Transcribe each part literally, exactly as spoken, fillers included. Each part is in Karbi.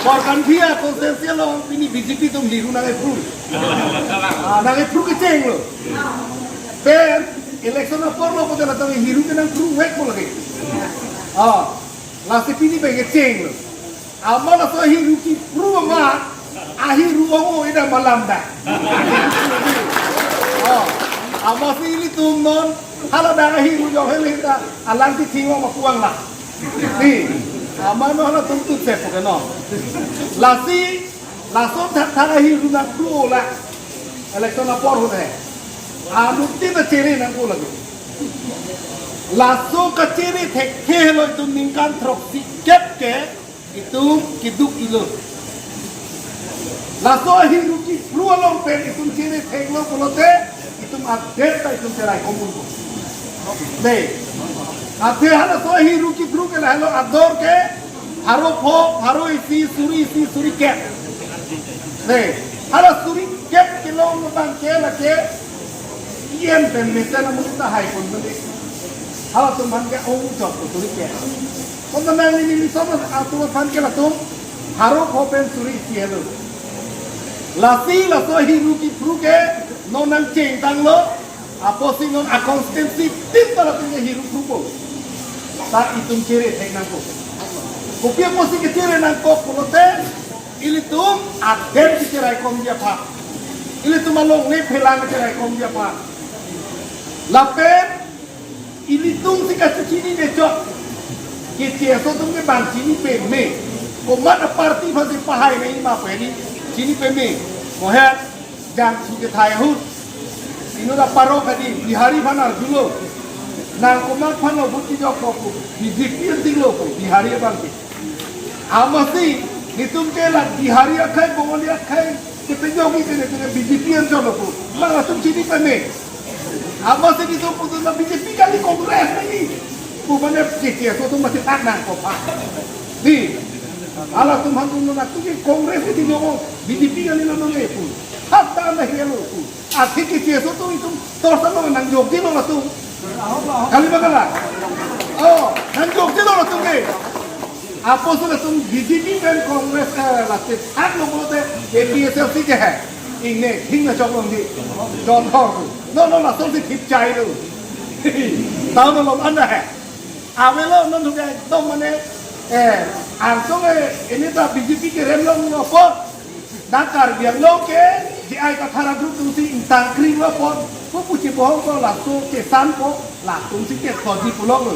Korkanthi a-constituency along pini B J P atum hiru nang-epru. Ah, nang-epru kecheng lo. Pen election apor lo kote latum hiru ke nangpru vek mo lake. Ah, lasi pini pen kecheng lo. Amat laso hiru kepru amat, ahiru ong-o ida malam da. Oh, amatsi ilitum non, hala da ahiru jong hele ta, alang ti thing ong ma puang la. Di, amat non halatum tutse po ke non. Lasi, laso thakthak ahiru nangpru la. Election apor ho he. Anuttin ta chere nangpo lake. Laso kachere thekthe lo itum ningkan throksi kep ke, itum keduk-i lo. Laso ahiru kepru along pen itum chere theklo pulote, itum adet ta itum cherai komun ko. Dei. Athe halaso ahiru kepru ke lahelo ador ke, pharo pho, pharo isi, suri isi, suri kep. Dei. Hala suri kep kelong abang ke lake, yen pen mesen amonit ta hai pon beli. Halatum aphan ke ong chok ko suri kep. Konta nangli neli som atum aphan ke latum pharo pho pen suri isi helo. Lasi laso ahiru kepru ke non nangchengtanglo, apotsi non a-constituency tin ta latum ke hiru prupo. Ta itum chere thek nangkok. Kopi apotsi kechere nangkok pulote, ilitum adet kecherai komji aphan. Ilitum alongle phelang kecherai komji aphan. Lapen ilitum si kachechinine chot. Keche aso atum ke bang chini peme. Komat a-party aphansi pahai nangji ma pu hedi chini peme. Mohet jangsu kethai ahut. Inut apar-o kadi Bihari aphan arjulo. Nang komat aphan lo vote kejok ko pu. B J P an dinglo pu Bihari abang ke. Amatsi, netum ke la Bihari akhei, Bengali akhei, kepejokji ke netum ke B J P an cholo pu. Bang latum chini peme. Amatsi netum putu na B J P kali, Congress nangji pu mane keche aso atum mati tak nangkok pa. Di, halatum aphan tu na tu ke Congress ke di jong, B J P kali lo nang pu. Hat ta na helo pu. Athe keche aso atum itum torsa lo nangjokji lo latum. Kali ba kalang? Oh, nangjokji lo latum ke. Apotsi latum B J P pen Congress, eh, lasi thaklo pulote A P H L C ke he. Ingne, hing na chok longji. Jon thor tu. No, no, lasonsi thip chai lo. Tahu no lom anda he. Avelo non thu ke ekdom mane, eh, angsong, eh, ini ta B J P kerem longlo apot. Dak Karbi Anglong ke J I Kathar a-group atumsi ingtang kring lo apot, ko pu chebohong ko laso kesan ko, latumsi ke thodi pulong lo.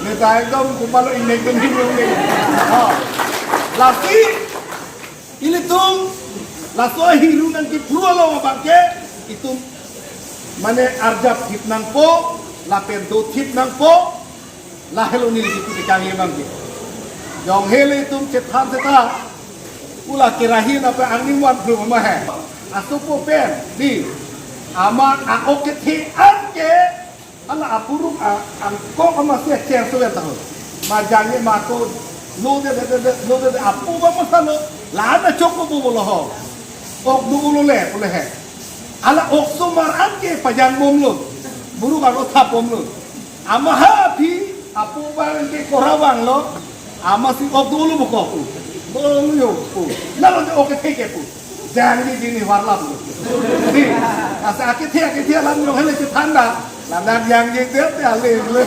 Ne ta ekdom kopilo ingnek dun him lo ne. Ha. Lasi ilitum laso ahiru nangkepru along abang ke itum mane arjap thip nangpo, lapen do thip nangpo, lahelo neli kipu tekang ye abang ke. Jong hele itum chethan seta. Ula kerahin apa angning wan phu ma he. Asopo pen, di. Amat a-ok kethe an ke, hala apuruk a, angkok amatsi acheng so ya tahu. Ma jangye ma ko, lo de de de de, lo de de apu ba masa lo, la na chok ko bu lo ho. Ok do lo le, pu le he. Hala ok somar an ke pajang bom lo. Buruk aro thap bom lo. Amat ha aphi apu abang ke kora vanglo. Amatsi ok dolo bu ko pu. Dolo yo pu. Nalo de ok kethe ke pu. Jangje jini warlap lo. Di, asa akethe akethe alam jong hele chethan da. Ladak jangje de te ale le.